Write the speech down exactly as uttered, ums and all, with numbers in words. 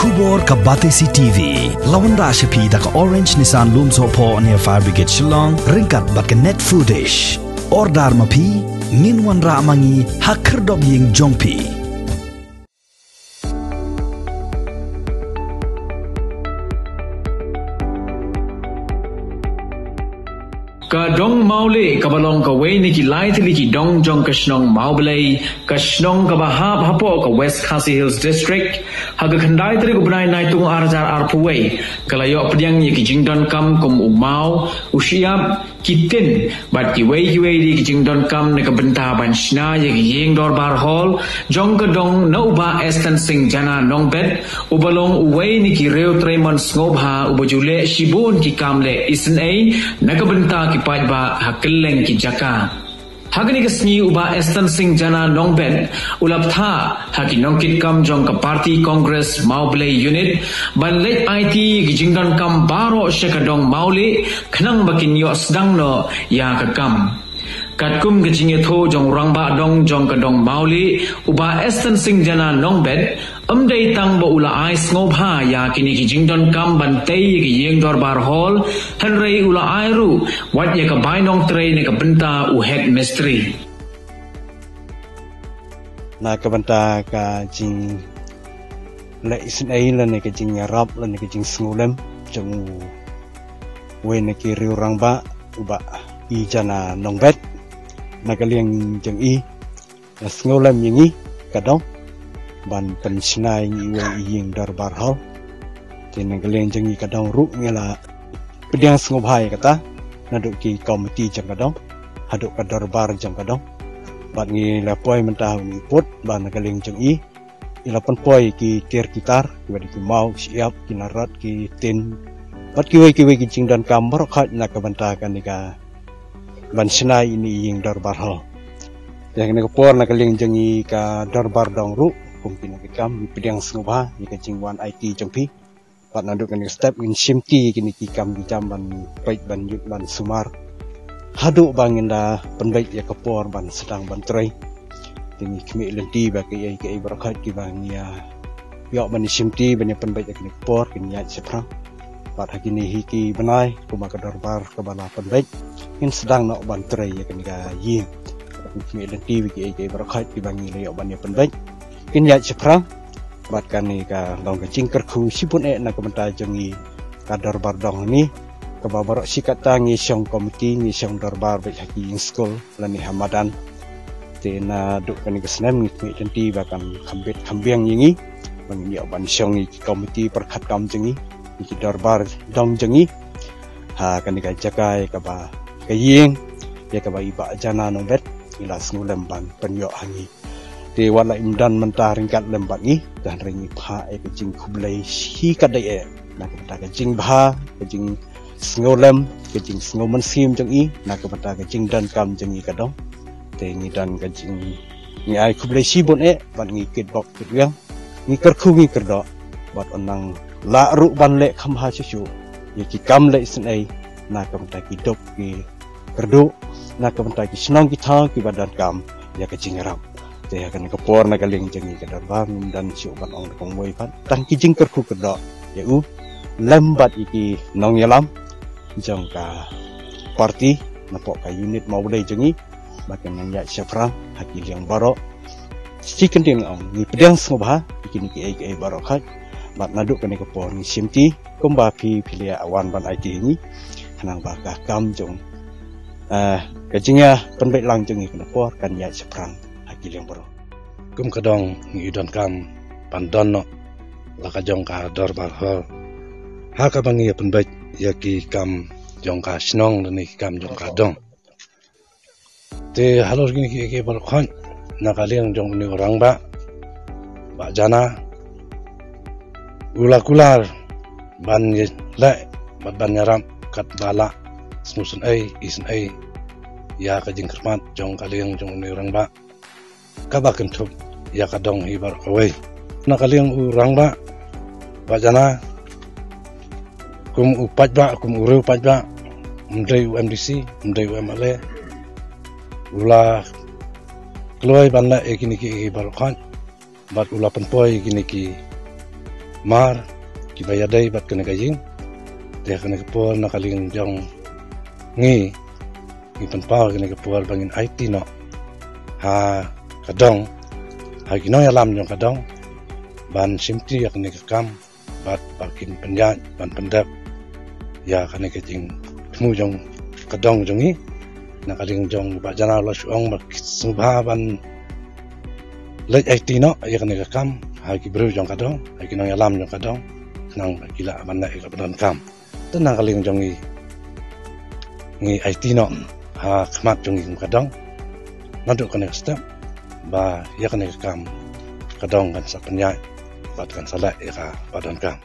Khubor ka Batesi T V la wanrah sha phi da ka Orange Nissan Lumsohphoh near Fire Brigade Shillong ryngkat bad ka Net Foodish. Order ma phi, ngin wanrah ma ngi ha khyrdop ïing jong phi. Ka dong Mawlih kaba long kawei na ki lai tylli ki dong jong ka shnong Mawblei, ka shnong kaba hap hapoh ka West Khasi Hills District, ha ka khyndai tarik u bnai Naitung ar hajar arphew wei, ka la ïoh pdiang ïa ki jingdonkam kum u maw, u shyiap, ki tin, bad kiwei kiwei de ki jingdonkam na ka bynta ban shna ïa ka ïing dorbar hall jong ka dong na u Bah Eston Singh Jana Nongbet, uba long uwei na ki riew trei mon sngewbha uba ju leh shibun ki kam leh isynei na ka bynta ki paidbah ha kylleng ki jaka. Ha kane ka sngi u Bah Eston Singh Jana Nongbet u la bthah ha ki nongkitkam jong ka party Congress Mawblei Unit ban leit aiti ïa ki jingdonkam baroh sha ka dong Mawlih khnang ba kin ïoh sdang noh ïa ka kam. Katkum ka jingïathuh jong u rangbah dong jong ka dong Mawlih, u Bah Eston Singh Jana Nongbet, ym dei tang ba u la ai sngewbha ïa kine ki jingdonkam ban tei ïa ka ïing dorbar hall, hynrei u la ai ruh wat ïa ka bai nongtrei na ka bynta u head mistri. Na ka bynta ka jingleh isynei lane ka jingïarap lane ka jingsngewlem jong uwei na ki riew rangbah, u Bah Jana Nongbet, na ka liang jong i, la sngewlem ïa ngi ka dong ban pynshna ïa ngi uwei i ïing dorbar hall. Te na ka liang jong ngi ka dong ruh ngi la pdiang sngewbha ïa kata naduh ki komiti jong ka dong haduh ka dorbar jong ka dong. Bad ngi la poi mynta ha une u pud ba na ka liang jong i, i la pynpoi ki tiar ki tar kiba dei ki maw, ki shyiap, ki narot, ki tin bad kiwei kiwei ki jingdonkam baroh khoit na ka bynta kane ka ban shna ïa ine i ïing dorbar hall. Te ha kane ka por na ka liang jong ngi ka dorbar dong ruh kum ki nongkitkam ngi pdiang sngewbha ïa ka jingwan aiti jong phi. Bad naduh kane ka step ngin shimti ïa kine ki kam ki jam ban peit ban ïuh ban sumar haduh ba ngin da pynbeit ïa ka por ban sdang ban trei. Te ngi khmih lynti ba kiei kiei baroh khoit kiba ngi ïa ïoh ban shimti ban ïa pynbeit ïa kane ka por kin ïaid shaphrang. Bad ha kine hi ki bnai kum ka dorbar kaba la pynbeit ngin sdang noh ban trei ïa kane ka ïing. Ngi khmih lynti ba kiei kiei baroh khoit kiba ngi la ïoh ban ïa pynbeit kin ïaid shaphrang. Bad kane ka long ka jingkyrkhu shibun eh na ka bynta jong ngi ka dorbar dong hangne, kaba baroh shi katta ngi shong komiti, ngi shong dorbar beit ha ki ïing skul lane ha madan. Te naduh kane ka snem ngi khmih lynti ba kan kham bit kham biang ïa ngi ba ngin ïoh ban shong ïa ki komiti pyrkhat kam jong ngi, ïa ki dorbar dong jong ngi ha kane ka jaka ïa kaba ka ïing ïa kaba i Bah Jana Nongbet i la sngewlem ban pynïoh ha ngi. Te wat la im don mynta ryngkat lem bad ngi, te hynrei ngi phah ïa ka jingkhublei shikatdei eh na ka bynta ka jingbha, ka jingsngewlem, ka jingsngew mynsiem jong i na ka bynta ka jingdonkam jong i ka dong. Te ngi don ka jing, ngi ai khublei shibun eh bad ngi kitbok kitwiang, ngi kyrkhu ngi kyrdoh bad yn nang lah ruh ban leh kham bha shuh shuh ïa ki kam leh isynei na ka bynta ki duk ki kyrduh, na ka bynta ki shnong ki thaw kiba donkam ïa ka jingïarap. Te ha kane ka por na ka liang jong ngi ka dorbar ngim don shuh ban ong da kawei pat, tang ki jingkyrkhu kyrdoh ïa u lem bad ïa ki nongïalam jong ka party napoh ka unit Mawblei jong ngi ba kin nang ïaid shaphrang ha ki liang baroh. Shi kyntien nga ong ngi pdiang sngewbha ïa kine kiei kiei baroh khoit. Bad naduh kane ka por ngi shimti kumba phi phi la wan ban aiti ha ngi khnang ba ka kam jong, eh, ka jingïapynbeit lang jong ngi kane ka por kan ïaid shaphrang ha ki liang baroh. Kum ka dong ngi donkam ban don noh la ka jong ka dorbar hall ha kaba ngi ïapynbeit ïa ki kam jong ka shnong lane ki kam jong ka dong. Te halor kine kiei kiei baroh khoit na ka liang jong une u rangbah Bah Jana u la kular ban ïaleh bad ban ïarap katba lah sngewsynei isynei ïa ka jingkhyrmat jong ka liang jong une u rangbah kaba kynthup ïa ka dong hi baroh kawei. Na ka liang u rangbah Bah Jana kum u paidbah, kum u riew paidbah, ym dei u M D C, ym dei u M L A, u la kloi ban leh ïa kine kiei kiei baroh khoit bad u la pynpoi ïa kine ki mar kiba ïadei bad kane ka ïing. Te kane ka por na ka liang jong ngi, ngi pynpaw kane ka por ba ngin aiti noh ha ka dong, ha ki nongïalam jong ka dong, ban shimti ïa kane ka kam bad ba kin pynïaid ban pyndep ïa kane ka jingthmu jong ka dong jong ngi. Na ka liang jong Bah Janarlaw Shuh Ong ba ki sngewbha ban leit aiti noh ïa kane ka kam ha ki briew jong ka dong, ha ki nongïalam jong ka dong, khnang ba ki lah ban leh ïa kaba donkam. Te na ka liang jong ngi, ngi aiti noh ha khmat jong ngi kum ka dong, naduh kane ka step, ba ïa kane ka kam ka dong kan sa pynïaid bad kan sa leh ïa kaba donkam.